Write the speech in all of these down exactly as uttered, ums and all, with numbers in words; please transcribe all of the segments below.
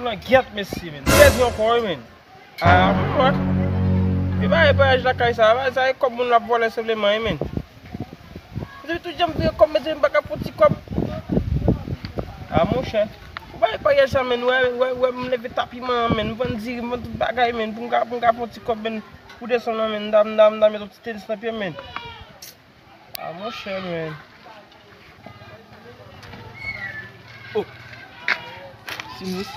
Langyèt, mesye, men. Pèdi ankò, wi, men. Ah, mwen wè. E bagay parèj lakay sa, bagay sa, e kòb moun l ap vòlè senpleman, wi, men. Mezanmi, tout jan m vire kòb, mezanmi, m pa ka fè yon ti kòb. Ah, monchè. Ou pa wè parèj sa, men, wè, wè, wè, m leve tapiman an, men, m vann diri, m vann tout bagay, men, pou m ka, pou m ka fè yon ti kòb, men, pou desann nan, men, m ta, m ta, m ta met yon ti tenis nan pye m, men. Ah, monchè, men. Oh. Sinis.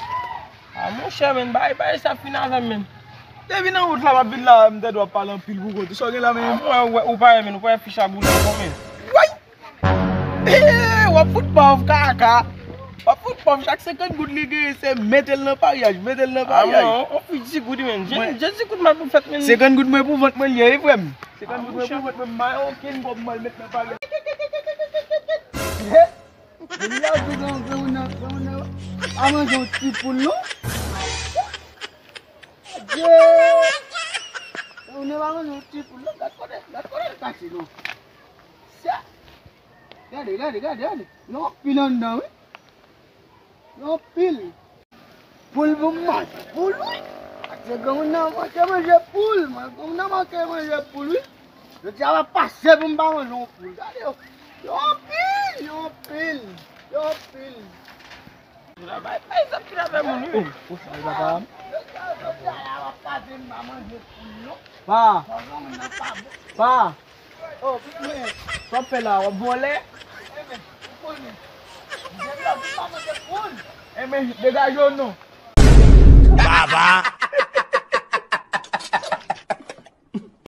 Ah, monchè, men, bay, bay, sa fin avè m, men. Depi nan wout la, m ap vin la, m tande w ap pale anpil pou kont ou. Sa w gen la, men? Ah, mwen, wè, ou pa wè, men, ou pa wè fich a boule ankò, men. Way! Hey, w ap fout pòv, kaka. W ap fout pòv, chak senkant goud li genyen, se mete l nan paryaj, mete l nan paryaj. Ah, mwen, on, on fich di goud, men. Je, je di goud mal pou fèt, men. Senkant goud mwen pou vant mwen li ye, wi, frè m. Senkant goud mwen pou vant mwen, m pa gen okenn kòb mwen met nan paryaj. He! Depi la, ou di gen, gen, gen, gen, a manje yon ti poul, non? Adye! Gen moun pa manje yon ti poul, non? Gad kote, gad kote l kache, non? Sa! Gade, gade, gade, gade. Yon pil anndan, wi. Yon pil. Poul pou m manje. Poul, wi. Paske granmoun nan manke manje poul. Mwen, granmoun nan manke manje poul, wi. Jodi a va pase pou m pa manje yon poul. Gade yo. Yon pil, yon pil, yon pil. Bay, bay, sa pil avè moun, wi. Oh, oh, sa, papa. Jodi a, jodi a, va pase m pa manje poul, non. Pa. Fò granmoun nan pa bon. Pa. Oh, pitit mwen, sa w ap fè la? W ap vòlè? Enben, ou konnen. Depi w ap vin pa manje poul. Enben, degaje w non. Baba.